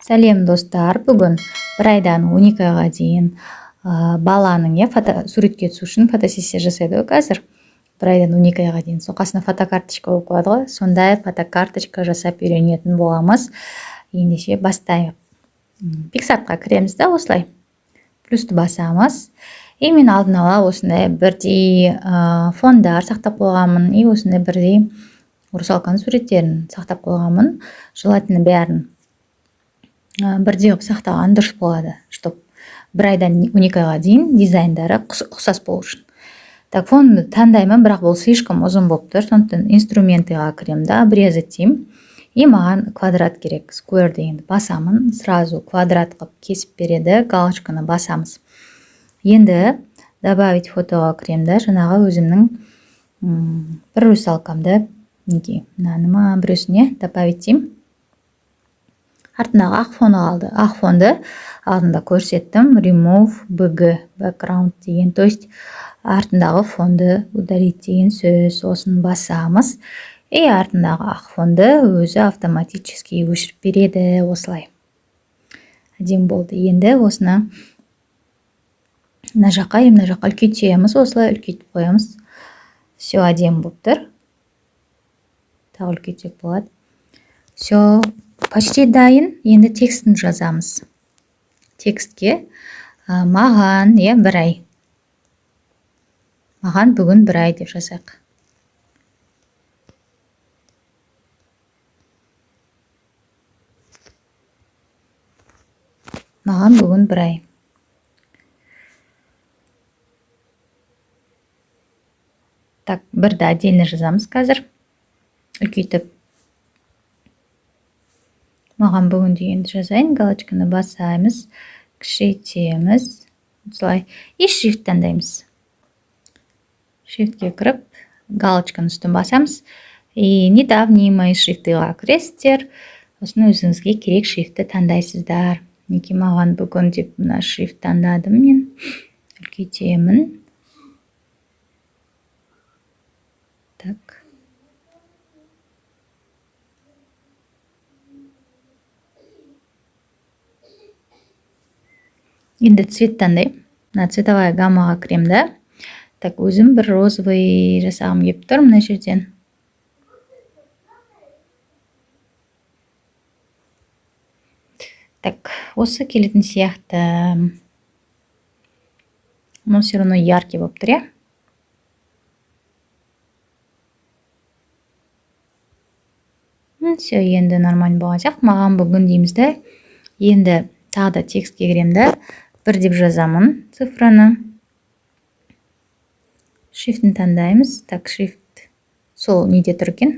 Сәлем, достар! Бүгін 1 айдан 12 айға дейін баланың, иә, фото, суретке түсу үшін фотосессия жасайды ғой қазір. 1 айдан 12 айға дейін сол қасына фотокарточка қойып қояды ғой, сондай фотокарточка жасап үйренетін боламыз. Ендеше, бастайық. PicsArt-қа кіреміз да, осылай плюсті басамыз. И мен алдын ала осындай бірдей фондар сақтап қойғанмын и осындай бірдей русалканың суреттерін сақтап қойғанмын. Желательно бәрін бірдей қылып сақтаған дұрыс болады, чтоб 1 айдан 12 айға дейін дизайндары ұқсас болу үшін. Так, фонды таңдаймын, бірақ бұл слишком ұзын болып тұр, сондықтан инструментыға кіремін да, обрезать деймін. И маған квадрат керек, square дегенді басамын, сразу квадрат қылып кесіп береді. Галочканы басамыз. Енді добавить фотоға кіремін да, жаңағы өзімнің бір русалкамды, мінекей, мынаны ма, біреусіне добавить деймін. Артындағы ақ фоны қалды. Ақ фонды алдында көрсеттім, remove bg, background деген, то есть артындағы фонды удалить деген сөз. Осыны басамыз, и артындағы ақ фонды өзі автоматически өшіріп береді. Осылай әдемі болды. Енді осыны мына жаққа и мына жаққа үлкейтеміз, осылай үлкейтіп қоямыз. Все, әдемі болып тұр. Тағы үлкейтсек болады. Все, почти дайын. Енді текстін жазамыз. Текстке маған, иә, 1 ай, маған бүгін 1 ай деп жазайық. Маған бүгін 1 ай. Так, бірді отдельно жазамыз қазір үлкейтіп. Маған бүгін дегенді жазайын. Галочканы басамыз, кішірейтеміз осылай и шрифт таңдаймыз. Шрифтке кіріп, галочканың үстін басамыз и недавние мои шрифтыға кіресіздер. Сосын өзіңізге керек шрифтті таңдайсыздар. Мінекей, маған бүгін деп мына шрифт таңдадым мен. Үлкейтемін. Так, енді цвет таңдаймын. Мына цветовая гаммаға кіремін да. Так, өзім бір розовый жасағым келіп тұр мына жерден. Так, осы келетін сияқты, но все равно яркий болып тұр, иә. Все, енді нормально болған сияқты. Маған бүгін дейміз да. Енді тағы да текстке кіремін да, 1 деп жазамын цифраны. Шрифтін таңдаймыз. Так, шрифт сол неде тұр екен,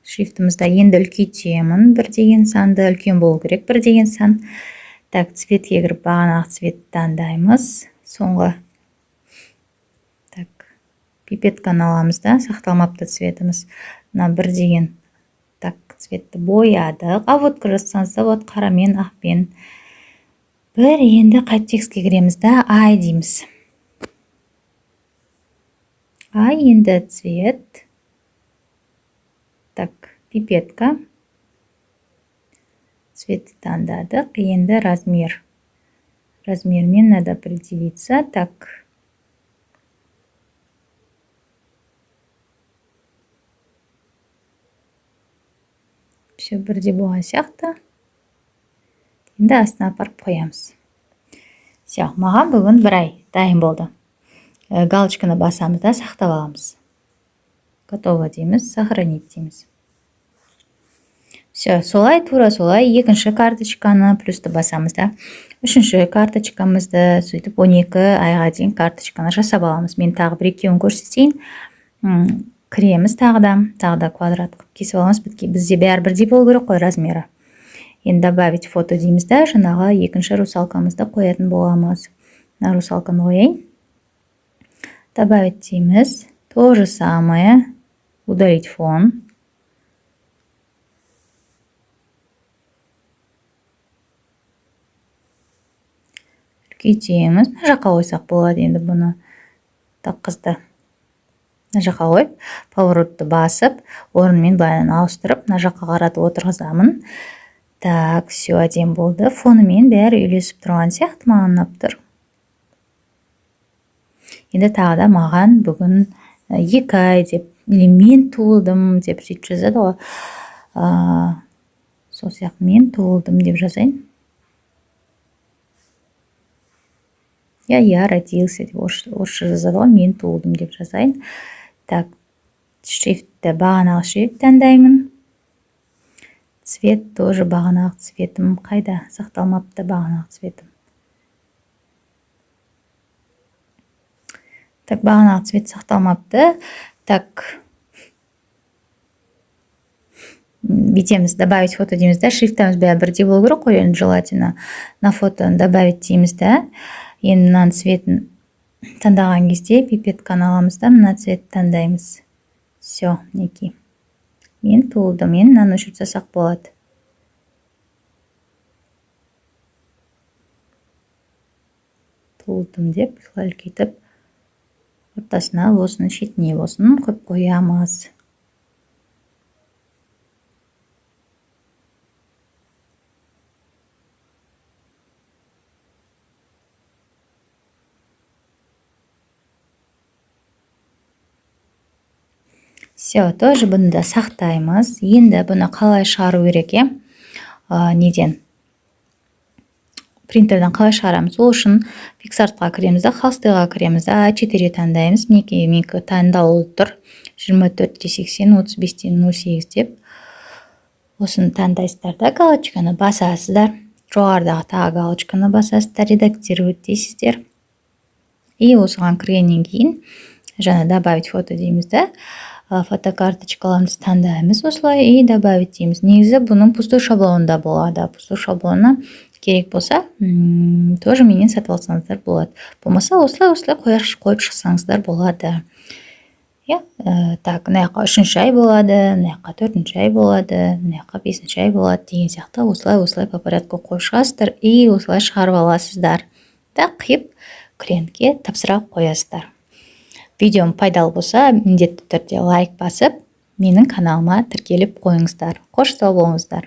шрифтімізді енді үлкейтемін. 1 деген санды үлкен болу керек, 1 деген сан. Так, цветке кіріп, бағанағы цветті таңдаймыз соңғы. Так, пипетканы аламыз да, сақталмапты цветіміз. Мына 1 деген, так, цветті боядық. Обводка жазсаңыз да болады, қарамен, ақпен. 1. Енді қайтып текстке кіреміз да, ай дейміз. Ай. Енді цвет. Так, пипетка, цветті таңдадық. Енді размер, размермен надо определиться. Так, все бірдей болған сияқты. Енді астына апарып қоямыз. Все, маған бүгін 1 ай дайын болды. Галочканы басамыз да, сақтап аламыз. Готово дейміз, сохранить дейміз. Все, солай, тура солай екінші карточканы, плюсті басамыз да, үшінші карточкамызды, сөйтіп 12 айға дейін карточканы жасап аламыз. Мен тағы бір екеуін көрсетейін. Кіреміз тағы да, тағы да квадрат қылып кесіп аламыз. Бізде бәрі бірдей болу керек қой размері. Енді добавить фото дейміз да, жаңағы екінші русалкамызды қоятын боламыз. Мына русалканы қояйын. Добавить дейміз, то же самое, удалить фон. Үлкейтеміз. Мына жаққа қойсақ болады. Енді бұны, так, қызды мына жаққа қойып, поворотты басып, орнымен былайынан ауыстырып, мына жаққа қаратып отырғызамын. Так, все, әдемі болды. Фонымен бәрі үйлесіп тұрған сияқты, маған ұнап тұр. Енді тағы да маған бүгін 2 ай деп, или мен туылдым деп сөйтіп жазады ғой. Сол сияқты мен туылдым деп жазайын. Я родился деп орысша жазады ғой, мен туылдым деп жазайын. Так, шрифтті бағанағы шрифт таңдаймын. Цвет тоже бағанағы цветім қайда? Сақталмапты бағанағы цветім. Так, бағанағы цвет сақталмапты. Так, бүйтеміз, добавить фото дейміз да, шрифтіміз бәрі бірдей болу керек қой енді, желательно. На фото добавить дейміз да. Енді мынаның цветін таңдаған кезде пипетканы аламыз да, мына цветті таңдаймыз. Все, мінекей. Мен туылдым. Енді мынаны өшіріп тастасақ болады. Туылдым деп солай үлкейтіп ортасына болсын, шетіне болсын қойып қоямыз. Все, тоже бұны да сақтаймыз. Енді бұны қалай шығару керек, иә? Неден? Принтерден қалай шығарамыз? Ол үшін PicsArt-қа кіреміз да, холстыға кіреміз да, А4 таңдаймыз. Мінекей, менікі таңдаулы тұр. Жиырма төрт те сексен, отыз бес те нөл сегіз деп. Осыны таңдайсыздар да, галочканы басасыздар. Жоғарыдағы тағы галочканы басасыздар, редактировать дейсіздер. И осыған кіргеннен кейін жаңа добавить фото дейміз да, фотокарточкаларымызды таңдаймыз осылай и добавить дейміз. Негізі бұның пустой шаблоны да болады. Пустой шаблоны керек болса, тоже менен сатып алсаңыздар болады. Болмаса осылай қойып шықсаңыздар болады. Иә, так, мына жаққа үшінші ай болады, мына жаққа төртінші ай болады, мына жаққа бесінші ай болады деген сияқты осылай по порядку қойып шығасыздар и осылай шығарып аласыздар. Да, қиып клиентке тапсыра қоясыздар. Видеом пайдалы болса, міндетті түрде лайк басып, менің каналыма тіркеліп қойыңыздар. Қош сау болыңыздар.